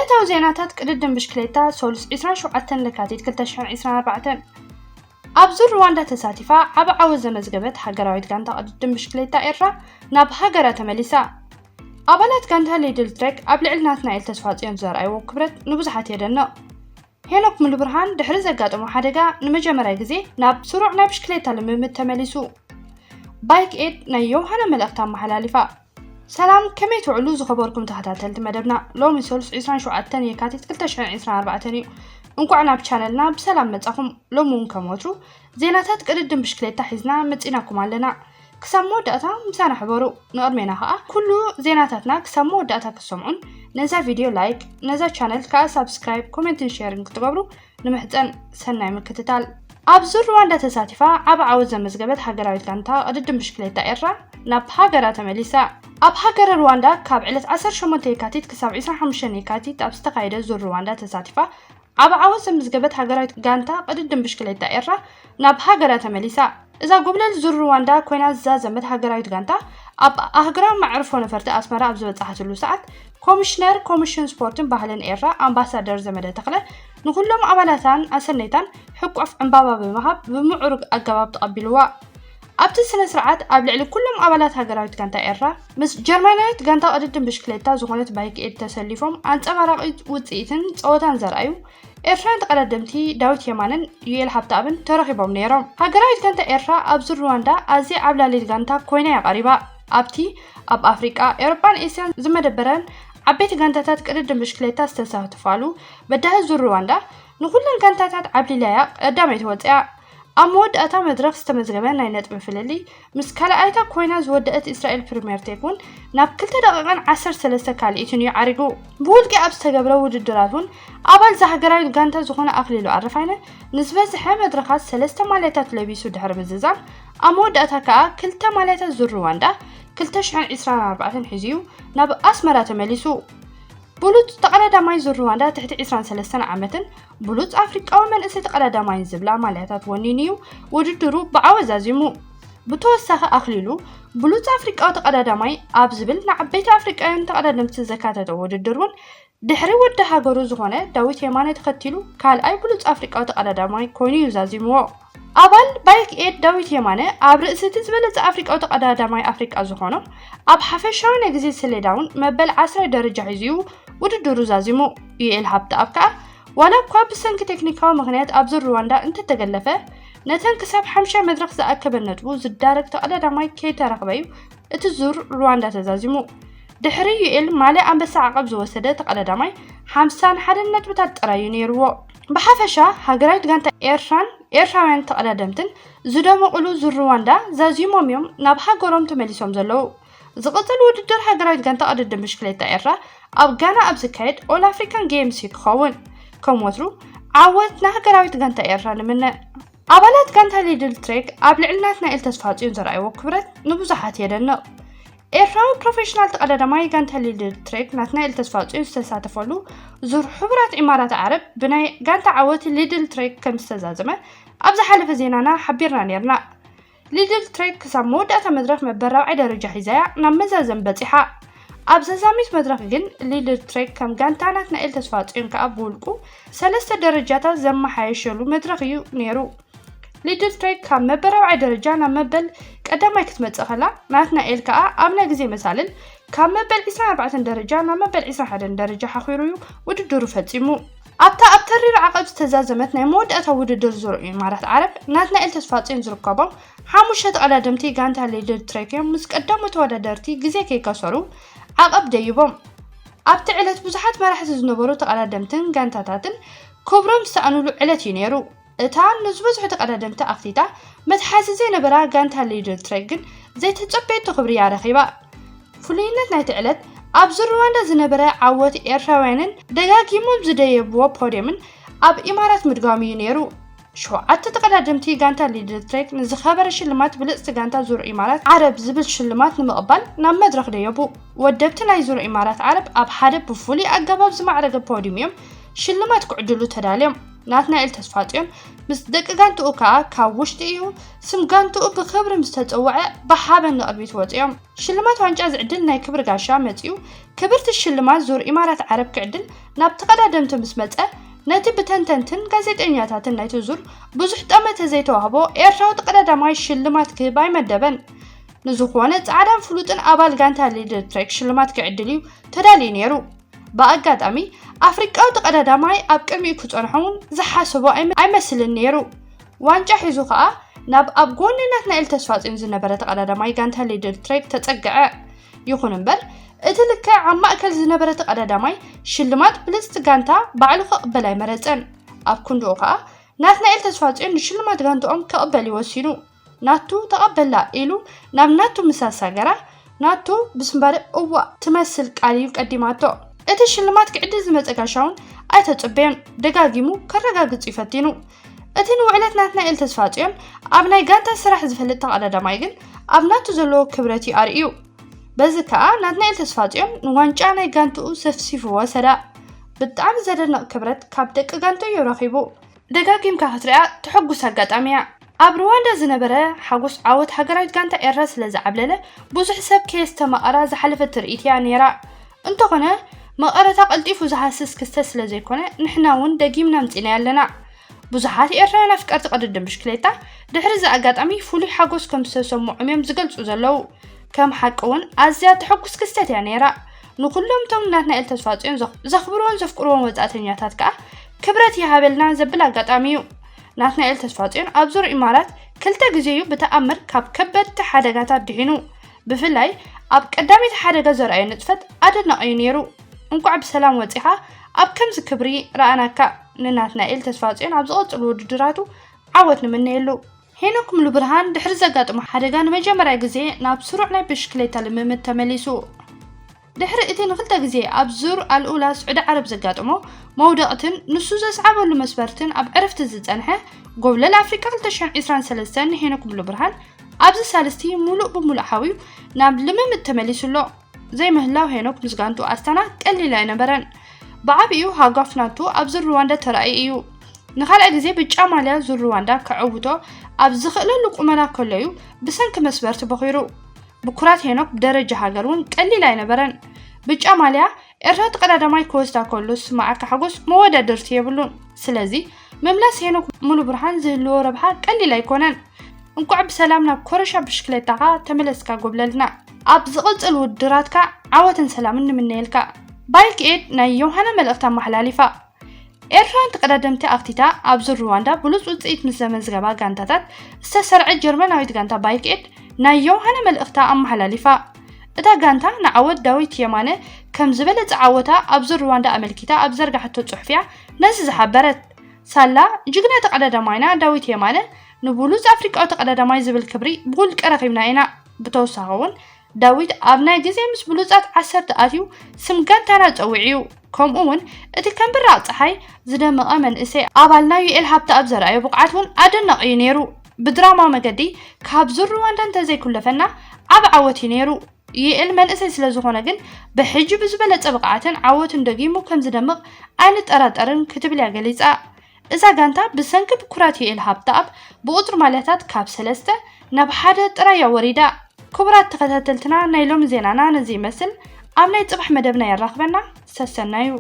ዕለታዊ ዜናታት ቅድድም ብሽክሌታ ሰሉስ ዕስራን ሸውዓተን ለካቲት ክልተ ሽሕን ዕስራን ኣርባዕተን። ኣብ ዙር ሩዋንዳ ተሳቲፋ ዓቢ ዓወት ዘመዝገበት ሃገራዊት ጋንታ ቅድድም ብሽክሌታ ኤርትራ ናብ ሃገራ ተመሊሳ። ኣባላት ጋንታ ሊድል ትሬክ ኣብ ልዕሊ ናትናኤል ተስፋጽዮን ዘርኣይዎ ክብረት ንብዙሓት የደንቕ። ሄኖክ ሙሉብርሃን ድሕሪ ዘጋጠሞ ሓደጋ ንመጀመርያ ግዜ ናብ ስሩዕ ናይ ብሽክሌታ ልምምድ ተመሊሱ። ባይክ ኤድ ናይ ዮውሃና መልእኽቲ ኣመሓላሊፋ። ሰላም፣ ከመይ ትውዕሉ ዝኸበርኩም ተኸታተልቲ መደብና? ሎሚ ሰሉስ ዕስራን ሸውዓተን የካቲት ክልተ ሽሕን ዕስራን ኣርባዕተን እዩ። እንቋዕ ናብ ቻነልና ብሰላም መጻኹም። ሎሚ እውን ከም ወትሩ ዜናታት ቅድድም ብሽክሌታ ሒዝና መጺናኩም ኣለና። ክሳብ መወዳእታ ምሳና ሕበሩ። ንቕድሜና ኸኣ ኩሉ ዜናታትና ክሳብ መወዳእታ ክትሰምዑን ነዛ ቪድዮ ላይክ፣ ነዛ ቻነል ከኣ ሳብስክራይብ፣ ኮሜንትን ሼርን ክትገብሩ ንምሕጸን። ሰናይ ምክትታል። ኣብ ዙር ሩዋንዳ ተሳቲፋ ዓቢ ዓወት ዘመዝገበት ሃገራዊት ጋንታ ቅድድም ብሽክሌታ ኤርትራ ናብ ሃገራ ተመሊሳ። ኣብ ሃገረ ሩዋንዳ ካብ ዕለት ዓሰርተ ሸሞንተ የካቲት ክሳብ ዕስራን ሓሙሽተን የካቲት ኣብ ዝተኻየደ ዙር ሩዋንዳ ተሳቲፋ ዓቢ ዓወት ዘመዝገበት ሃገራዊት ጋንታ ቅድድም ብሽክሌታ ኤርትራ ናብ ሃገራ ተመሊሳ። እዛ ጎብለል ዙር ሩዋንዳ ኮይና ዝዛዘመት ሃገራዊት ጋንታ ኣብ ኣህጉራዊ መዕርፎ ነፈርቲ ኣስመራ ኣብ ዝበጻሓትሉ ሰዓት ኮሚሽነር ኮሚሽን ስፖርትን ባህልን ኤርትራ ኣምባሳደር ዘመደ ተኽለ ንኹሎም ኣባላታን ኣሰነይታን ሕቋፍ ዕምባባ ብምሃብ ብምዕሩግ ኣገባብ ተቐቢልዋ። ኣብቲ ስነ ስርዓት ኣብ ልዕሊ ኩሎም ኣባላት ሃገራዊት ጋንታ ኤርትራ ምስ ጀርመናዊት ጋንታ ቅድድም ብሽክሌታ ዝኾነት ባይክ ኤድ ተሰሊፎም ኣንጸባራቒ ውጽኢትን ጸወታን ዘርኣዩ ኤርትራውያን ተቐዳደምቲ ዳዊት የማነን ዩኤል ሃብተኣብን ተረኺቦም ነይሮም። ሃገራዊት ጋንታ ኤርትራ ኣብ ዙር ሩዋንዳ ኣዝያ ዓብላሊት ጋንታ ኮይና እያ ቀሪባ። ኣብቲ ኣብ ኣፍሪቃ፣ ኤውሮጳን ኤስያን ዝመደበረን ዓበይቲ ጋንታታት ቅድድም ብሽክሌታ ዝተሳተፋሉ በዳሂ ዙር ሩዋንዳ ንኹለን ጋንታታት ዓብሊላ እያ ቀዳመይቲ ወፂኣ። ኣብ መወዳእታ መድረኽ ዝተመዝገበ ናይ ነጥቢ ፍልልይ ምስ ካልኣይታ ኮይና ዝወደአት እስራኤል ፕሪምየር ቴክ እውን ናብ ክልተ ደቂቕን ዓሰርተ ሰለስተ ካልኢትን እዩ ዓሪጉ። ብውልቂ ኣብ ዝተገብረ ውድድራት እውን ኣባል እዛ ሃገራዊት ጋንታ ዝኾነ ኣኽሊሉ ኣረፋይነ ንዝበዝሐ መድረኻት ሰለስተ ማልያታት ለቢሱ ድሕሪ ምዝዛም፣ ኣብ መወዳእታ ከኣ ክልተ ማልያታት ዙር ሩዋንዳ ክልተ ሽሕን ዕስራን ኣርባዕተን ሒዙ እዩ ናብ ኣስመራ ተመሊሱ። ብሉጽ ተቐዳዳማይ ዙር ሩዋንዳ ትሕቲ ዕስራን ሰለስተን ዓመትን ብሉጽ ኣፍሪቃዊ መንእሰይ ተቐዳዳማይን ዝብላ ማልያታት ወኒኑ እዩ ውድድሩ ብዓወት ዛዚሙ። ብተወሳኺ ኣኽሊሉ ብሉጽ ኣፍሪቃዊ ተቐዳዳማይ ኣብ ዝብል ንዓበይቲ ኣፍሪቃውያን ተቐዳደምቲ ዘካተተ ውድድር እውን ድሕሪ ወዲ ሃገሩ ዝኾነ ዳዊት የማነ ተኸቲሉ ካልኣይ ብሉጽ ኣፍሪቃዊ ተቐዳዳማይ ኮይኑ እዩ ዛዚምዎ። ኣባል ባይክ ኤድ ዳዊት የማነ ኣብ ርእሲ እቲ ዝበለጸ ኣፍሪቃዊ ተቐዳዳማይ ኣፍሪቃ ዝኾኖም ኣብ ሓፈሻዊ ናይ ግዜ ሰሌዳ እውን መበል ዓስራይ ደረጃ ሒዙ እዩ ውድድሩ ዛዚሙ። ዩኤል ሃብተኣብ ከኣ ዋላ እኳ ብሰንኪ ቴክኒካዊ ምኽንያት ኣብ ዙር ሩዋንዳ እንተተገለፈ፣ ነተን ክሳብ ሓምሻይ መድረኽ ዝኣከበ ነጥቡ ዝዳረግ ተቐዳዳማይ ከይተረኽበ እዩ እቲ ዙር ሩዋንዳ ተዛዚሙ። ድሕሪ ዩኤል ማልያ ኣንበሳ ዓቐብ ዝወሰደ ተቐዳዳማይ ሓምሳን ሓደን ነጥብታት ጥራይ እዩ ነይርዎ። ብሓፈሻ ሃገራዊት ጋንታ ኤርትራን ኤርትራውያን ተቐዳደምትን ዝደመቑሉ ዙር ሩዋንዳ ዛዚሞም እዮም ናብ ሃገሮም ተመሊሶም ዘለዉ። ዝቕጽል ውድድር ሃገራዊት ጋንታ ቅድድም ብሽክሌታ ኤርትራ ኣብ ጋና ኣብ ዝካየድ ኦል ኣፍሪካን ጌምስ እዩ ክኸውን። ከም ወትሩ ዓወት ንሃገራዊት ጋንታ ኤርትራ ንምነ። ኣባላት ጋንታ ሊድል ትሬክ ኣብ ልዕሊ ናትናኤል ተስፋጽዮን ዘርኣይዎ ክብረት ንብዙሓት የደንቕ። ኤርትራዊ ፕሮፌሽናል ተቐዳዳማይ ጋንታ ሊድል ትሬክ ናትናኤል ተስፋጽዮን ዝተሳተፈሉ ዙር ሕቡራት ኢማራት ዓረብ ብናይ ጋንታ ዓወት ሊድል ትሬክ ከም ዝተዛዘመ ኣብ ዝሓለፈ ዜናና ሓቢርና ነይርና። ሊድል ትሬክ ክሳብ መወዳእታ መድረኽ መበል ራብዓይ ደረጃ ሒዛያ ናብ መዛዘም በጺሓ። ኣብ ዘዛሚት መድረኽ ግን ሊድል ትሬክ ከም ጋንታ ናትናኤል ተስፋጽዮን ከኣ ብውልቁ ሰለስተ ደረጃታት ዘመሓየሸሉ መድረኽ እዩ ነይሩ። ሊድል ትሬክ ካብ መበል ራብዓይ ደረጃ ናብ መበል ቀዳማይ ክትመጽእ ከላ ናትናኤል ከኣ ኣብ ናይ ግዜ መሳልል ካብ መበል ዕስራን ኣርባዕተን ደረጃ ናብ መበል ዕስራን ሓደን ደረጃ ሓኺሩ እዩ ውድድሩ ፈጺሙ። ኣብታ ኣብ ተሪር ዓቐብ ዝተዛዘመት ናይ መወዳእታ ውድድር ዙር ኢማራት ዓረብ ናትናኤል ተስፋጽዮን ዝርከቦም ሓሙሽተ ተቐዳደምቲ ጋንታ ሊድል ትሬክ እዮም ምስ ቀደሙ ተወዳደርቲ ግዜ ከይከሰሩ ዓቐብ ደይቦም። ኣብቲ ዕለት ብዙሓት መራሕቲ ዝነበሩ ተቐዳደምትን ጋንታታትን ክብሮም ዝሰኣኑሉ ዕለት እዩ ነይሩ። እታ ንዝበዝሑ ተቐዳደምቲ ኣኽቲታ መትሓዚ ዘይነበራ ጋንታ ሊድል ትሬክ ግን ዘይተጸበየቶ ክብሪ እያ ረኺባ። ፍሉይነት ናይቲ ዕለት ኣብ ዙር ሩዋንዳ ዝነበረ ዓወት ኤርትራውያንን ደጋጊሞም ዝደየብዎ ፖድየምን ኣብ ኢማራት ምድጋሙ እዩ ነይሩ። ሸውዓተ ተቐዳደምቲ ጋንታ ሊድል ትሬክ ንዝኸበረ ሽልማት ብልጽቲ ጋንታ ዙር ኢማራት ዓረብ ዝብል ሽልማት ንምቕባል ናብ መድረኽ ደየቡ። ወደብቲ ናይ ዙር ኢማራት ዓረብ ኣብ ሓደ ብፍሉይ ኣገባብ ዝማዕረገ ፖድዩም እዮም ሽልማት ክዕድሉ ተዳልዮም። ናትናኤል ተስፋጽዮን ምስ ደቂ ጋንትኡ ከኣ ካብ ውሽጢ እዩ ስም ጋንትኡ ብክብሪ ምስ ተጸውዐ ብሓበን ንቕድሚት ወጺኦም። ሽልማት ዋንጫ ዝዕድል ናይ ክብሪ ጋሻ መጺኡ። ክብርቲ ሽልማት ዙር ኢማራት ዓረብ ክዕድል ናብ ተቐዳደምቲ ምስ መጸ፣ ነቲ ብተንተንትን ጋዜጠኛታትን ናይቲ ዙር ብዙሕ ጠመተ ዘይተዋህቦ ኤርትራዊ ተቐዳዳማይ ሽልማት ክህብ ኣይመደበን። ንዝኾነ ጻዕዳን ፍሉጥን ኣባል ጋንታ ሊድል ትሬክ ሽልማት ክዕድል እዩ ተዳልዩ ነይሩ። ብኣጋጣሚ ኣፍሪቃዊ ተቐዳዳማይ ኣብ ቅድሚኡ ክጸንሖ እውን ዝሓሰቦ ኣይመ- ኣይመስልን ነይሩ። ዋንጫ ሒዙ ከኣ ናብ ኣብ ጎኒ ናትናኤል ተስፋጽዮን ዝነበረ ተቐዳዳማይ ጋንታ ሊድል ትሬክ ተጸግዐ። ይኹን እምበር እቲ ልክዕ ኣብ ማእከል ዝነበረ ተቐዳዳማይ ሽልማት ብልጽቲ ጋንታ ባዕሉ ክቕበል ኣይመረጸን። ኣብ ክንድኡ ከኣ ናትናኤል ተስፋጽዮን ንሽልማት ጋንትኦም ክቕበል እዩ ወሲኑ። ናቱ ተቐበላ ኢሉ ናብ ናቱ ምስ ኣሳገራ፣ ናቱ ብስምባደ እዋ ትመስል ቃል እዩ ቀዲማቶ። እቲ ሽልማት ክዕድል ዝመጸ ጋሻ እውን ኣይተጸበዮን። ደጋጊሙ ከረጋግጽ እዩ ፈቲኑ። እቲ ንውዕለት ናትናኤል ተስፋጽዮን ኣብ ናይ ጋንታ ስራሕ ዝፈልጥ ተቐዳዳማይ ግን ኣብ ናቱ ዘለዎ ክብረት እዩ ኣርእዩ። በዚ ከኣ ናትናኤል ተስፋጽዮን ንዋንጫ ናይ ጋንትኡ ሰፍሲፉ ወሰዳ። ብጣዕሚ ዘደንቕ ክብረት ካብ ደቂ ጋንትኡ እዩ ረኺቡ። ደጋጊምካ ክትሪኣ ተሐጉስ ኣጋጣሚ እያ። ኣብ ሩዋንዳ ዝነበረ ሓጎስ ዓወት ሃገራዊት ጋንታ ኤርትራ ስለ ዝዓብለለ ብዙሕ ሰብ ከየስተማቐራ ዝሓለፈት ትርኢት እያ ነይራ። እንተኾነ መቐረታ ቀልጢፉ ዝሃስስ ክስተት ስለ ዘይኮነ ንሕና እውን ደጊምና ኣምጺእናዮ ኣለና። ብዙሓት ኤርትራውያን ኣፍቀርቲ ቅድድም ብሽክሌታ ድሕሪ እዚ ኣጋጣሚ ፍሉይ ሓጎስ ከም ዝተሰምዖም እዮም ዝገልጹ ዘለዉ። ከም ሓቂ እውን ኣዝያ ተሐጉስ ክስተት እያ ነይራ። ንኹሎም እቶም ናትናኤል ተስፋጽዮን ዘኽ- ዘኽብርዎን ዘፍቅርዎን ወጻእተኛታት ከኣ ክብረት ይሃበልና ዘብል ኣጋጣሚ እዩ። ናትናኤል ተስፋጽዮን ኣብ ዙር ኢማራት ክልተ ግዜ እዩ ብተኣምር ካብ ከበድቲ ሓደጋታት ድሒኑ። ብፍላይ ኣብ ቀዳመይቲ ሓደጋ ዘርኣዮ ንጥፈት ኣደናቒ እዩ ነይሩ። እንቋዕ ብሰላም ወጺኻ ኣብ ከምዚ ክብሪ ረኣናካ። ንናትናኤል ተስፋጽዮን ኣብ ዝቐጽሉ ውድድራቱ ዓወት ንምነየሉ። ሄኖክ ሙሉብርሃን ድሕሪ ዘጋጠሞ ሓደጋ ንመጀመርያ ግዜ ናብ ስሩዕ ናይ ብሽክሌታ ልምምድ ተመሊሱ። ድሕሪ እቲ ንክልተ ግዜ ኣብ ዙር ኣልኡላ ስዑዲ ዓረብ ዘጋጠሞ መውደቕትን ንሱ ዘስዓበሉ መስበርትን ኣብ ዕረፍቲ ዝጸንሐ ጎብለል ኣፍሪቃ ክልተ ሽሕን ዕስራን ሰለስተን ንሄኖክ ሙሉብርሃን ኣብዚ ሳልስቲ ሙሉእ ብሙሉእ ሓውዩ ናብ ልምምድ ተመሊሱ ኣሎ። ዘይምህላው ሄኖክ ምስ ጋንቱ ኣስታና ቀሊል ኣይነበረን። ብዓቢኡ ሃጓፍ ናቱ ኣብ ዙር ሩዋንዳ ተራእዩ እዩ። ንኻልኣይ ግዜ ብጫ ማልያ ዙር ሩዋንዳ ከዕውቶ ኣብ ዝኽእለሉ ቁመና ከሎ እዩ ብሰንኪ መስበርቲ በኺሩ። ብኩራት ሄኖክ ብደረጃ ሃገር እውን ቀሊል ኣይነበረን። ብጫ ማልያ ኤርትራ ተቐዳዳማይ ክወስዳ ከሎ ዝስማዓካ ሓጎስ መወዳድርቲ የብሉን። ስለዚ ምምላስ ሄኖክ ሙሉብርሃን ዝህልዎ ረብሓ ቀሊል ኣይኮነን። እንቋዕ ብሰላም ናብ ኮረሻ ብሽክሌታኻ ተመለስካ ጎብለልና። ኣብ ዝቕጽል ውድድራትካ ዓወትን ሰላምን ንምነየልካ። ባይክ ኤድ ናይ ዮሃና መልእኽቲ ኣመሓላሊፋ። ኤርትራውያን ተቐዳደምቲ ኣኽቲታ ኣብ ዙር ሩዋንዳ ብሉጽ ውጽኢት ምስ ዘመዝገባ ጋንታታት ዝተሰርዐ ጀርመናዊት ጋንታ ባይክ ኤድ ናይ ዮሃና መልእኽታ ኣመሓላሊፋ። እታ ጋንታ ንዓወት ዳዊት የማነ ከም ዝበለጸ ዓወታ ኣብ ዙር ሩዋንዳ ኣመልኪታ ኣብ ዘርጋሓቶ ጽሑፍያ ነዚ ዝሓበረት። ሳላ ጅግና ተቐዳዳማይና ዳዊት የማነ ንብሉጽ ኣፍሪቃዊ ተቐዳዳማይ ዝብል ክብሪ ብውልቂ ረኺብና ኢና። ብተወሳኺ እውን ዳዊት ኣብ ናይ ግዜ ምስ ብሉጻት ዓሰርተ ኣትዩ ስም ጋንታና ጸዊዑ እዩ። ከምኡ እውን እቲ ከም ብራቕ ጸሓይ ዝደመቐ መንእሰይ ኣባልና ዩኤል ሃብተኣብ ዘርኣዮ ብቕዓት እውን ኣደናቒ እዩ ነይሩ። ብድራማዊ መገዲ ካብ ዙር ሩዋንዳ እንተዘይኩለፈና ዓቢ ዓወት እዩ ነይሩ። ዩኤል መንእሰይ ስለ ዝኾነ ግን ብሕጂ ብዝበለጸ ብቕዓትን ዓወትን ደጊሙ ከም ዝደምቕ ኣይንጠራጠርን ክትብል እያ ገሊጻ። እዛ ጋንታ ብሰንኪ ብኩራት ዩኤል ሃብተኣብ ብቑጽሪ ማልያታት ካብ ሰለስተ ናብ ሓደ ጥራይ እያ ወሪዳ። ክቡራት ተኸታተልትና ናይ ሎሚ ዜናና ነዚ ይመስል። ኣብ ናይ ጽባሕ መደብና የራኽበና። ሰሰናዩ።